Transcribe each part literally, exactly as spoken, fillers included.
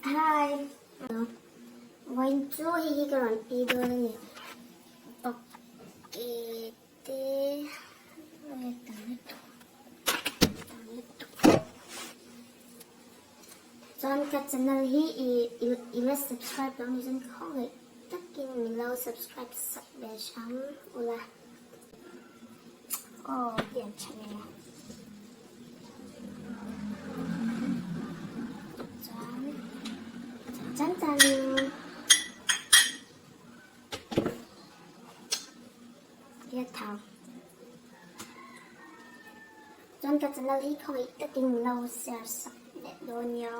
Hi. Vawiin chu hei hi ka rawn ei dawn a nih. Pakete. Chuan ka channel hi i, i, i la subscribe lo ni chuan ka khawngaih takin min lo subscribe sak ve hram ula. Aw, pian ṭha ni. Chuan, chuan, chuan. Tia thau. Chuan ka channel hi khawngaih takin lo share sak leh dawn nia.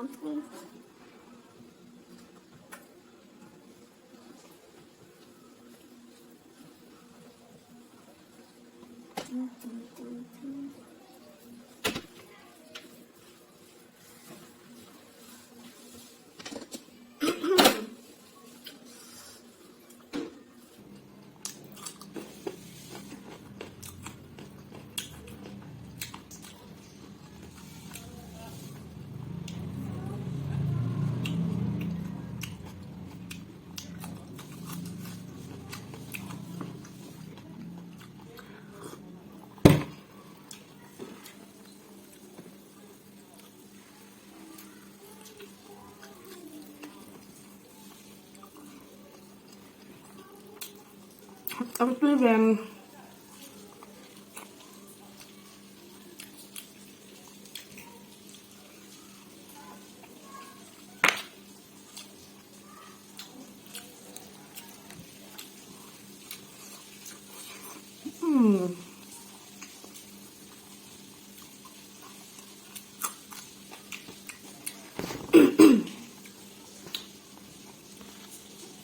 Ang tui ven.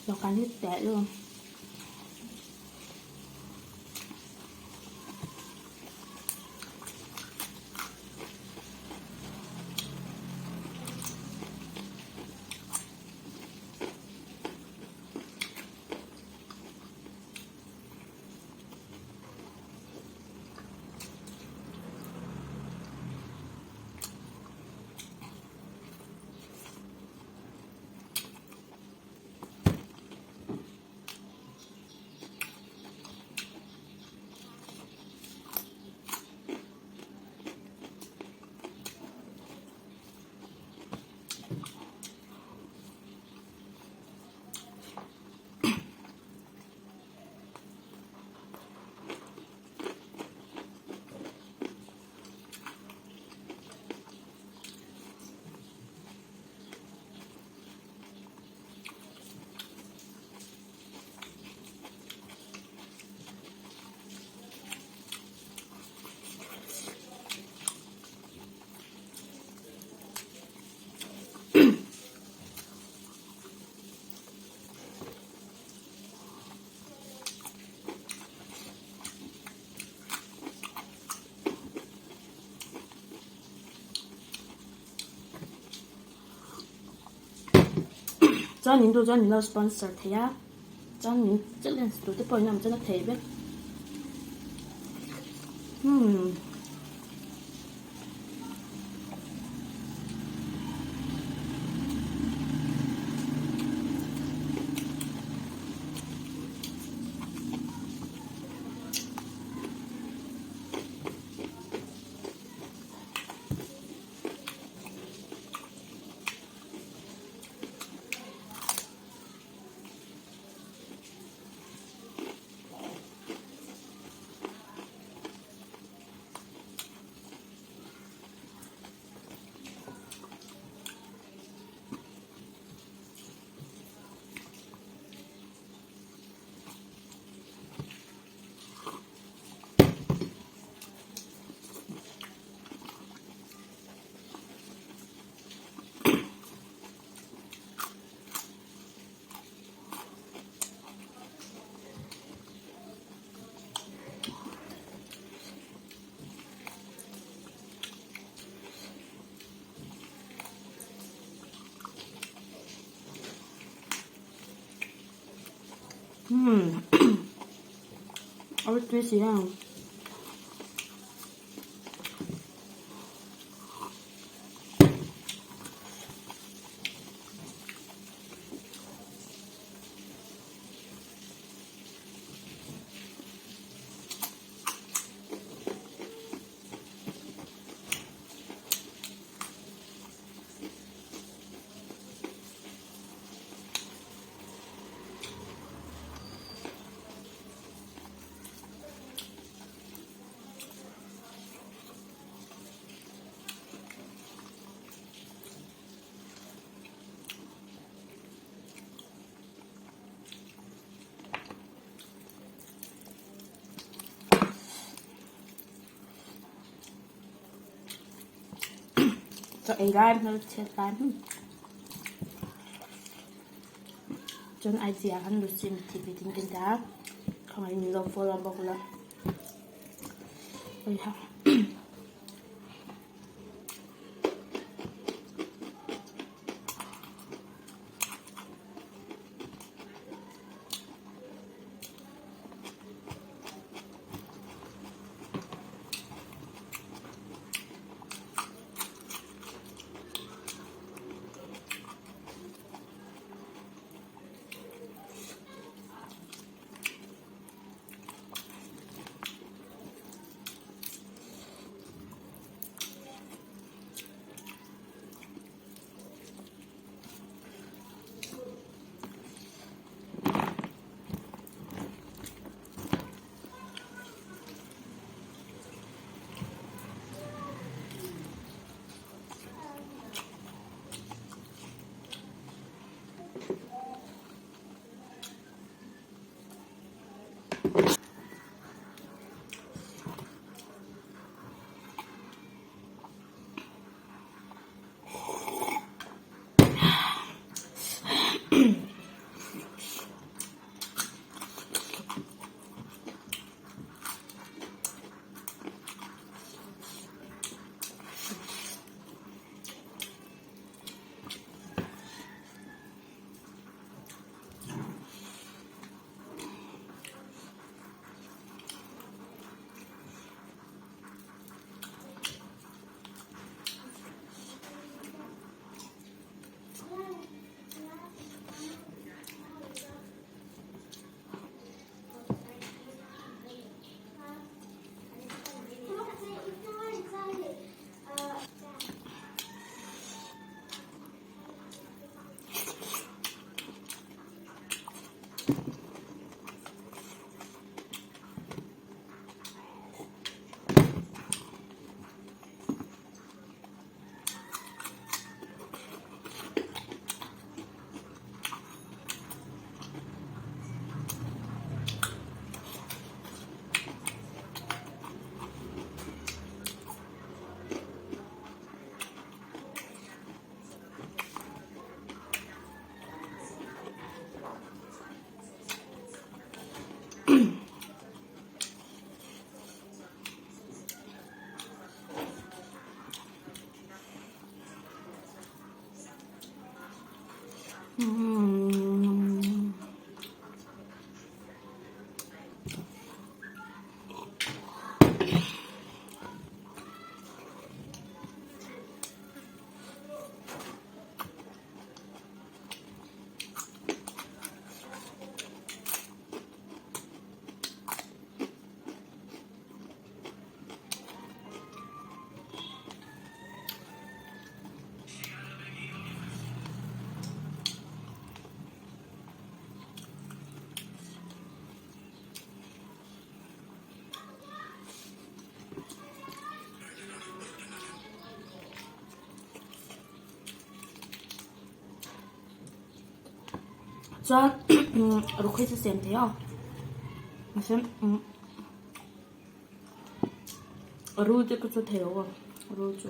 Lo kan hi teh lo. Chuan min duh chuan min lo sponsor thei a, chuan min challenge tur te pawh in awm chuan a thei bek. Hmm. Hmm. A bit tasty, yeah. Ei lai na chet lai. Chun ai tia han lu sim ti pi tin kin ta. Khang ai ni lo fo lo bok lo. Oi ha. Chuan, um, rukhei chu sem thei aw. Masen, um, ru te ka chu thei aw, ru chu.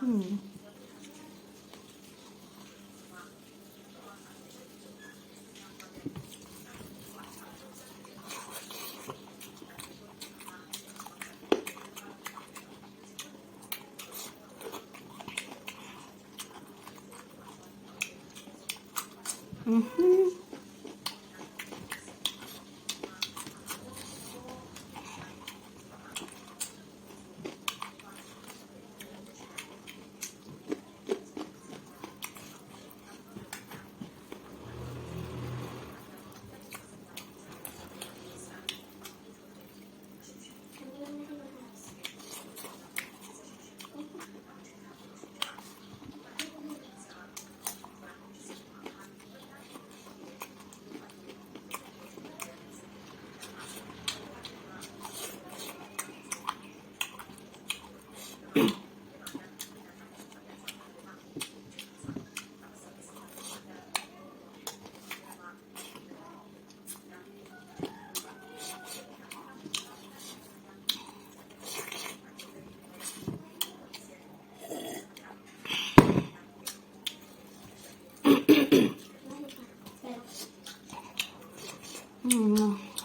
Hmm,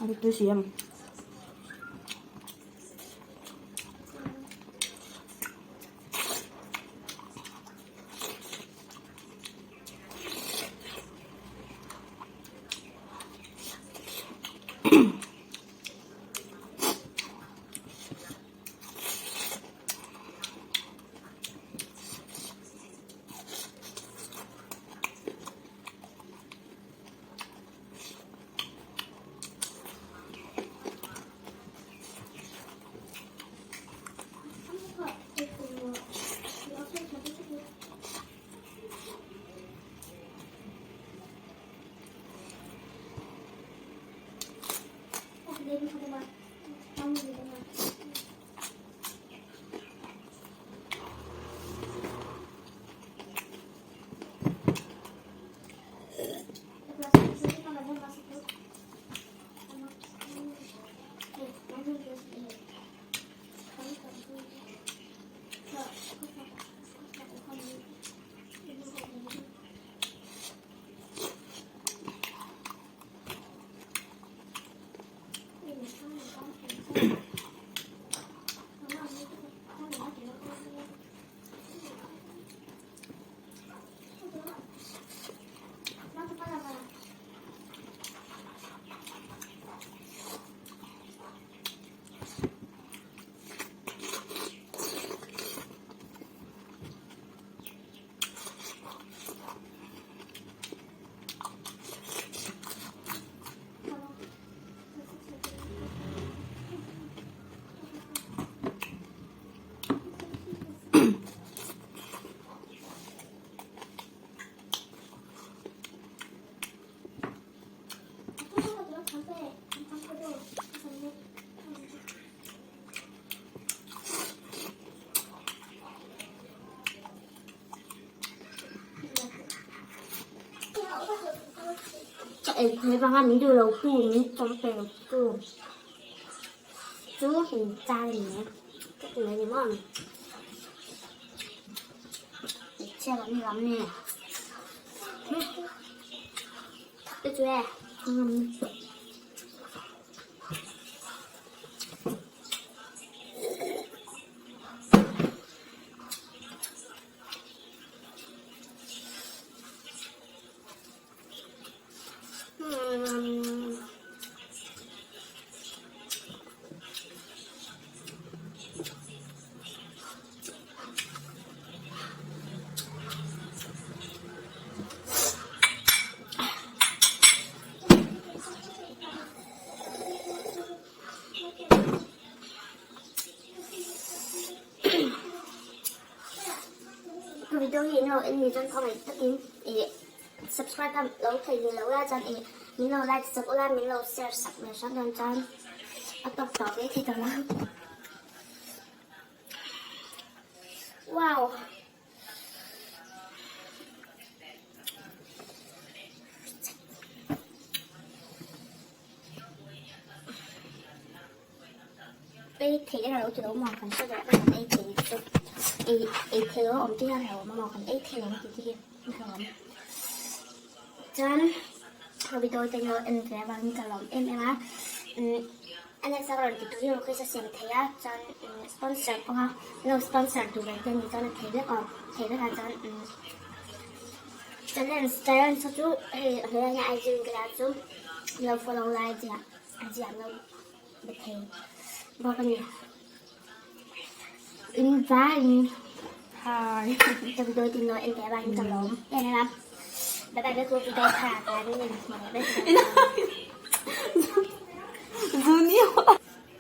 ada tu siam. Cha ei, khoi bang a mi du lo tu, mi chom pe lo tu. Chu hin cha ni ne. Chu ni ne mo. Che lo ni lam ne. Chu chu e. Video hi no en ni chan comment takin i subscribe tam lo thei ni lo la chan i min lo like sak u la, min lo share sak me san dan chan a tok tok e thei ta la. Wow. Ei thei ra lo ti lo ma kan sa da ei thei chu. Ei thei awm ti ha lo, mama kan ei thei awm ti ti hi. Chun, video te no en ve ba ni ka lawm em em a. Ana sa ron ti tu hi ro kei sa sem thei a, chun sponsor pa ha, no sponsor tu ve te ni chun thei ve awm, thei ve ha chun. Challenge, challenge chu, hei, hei na ai jing ka la chu, lo follow lai jia, ai jia lo. Bethei. Bawk a ni. In vai. Hai. Tam doi tin lo en te vai in ka lawm. En la. Bye bye, bye, ko video tha ta ni ni. Zu ni.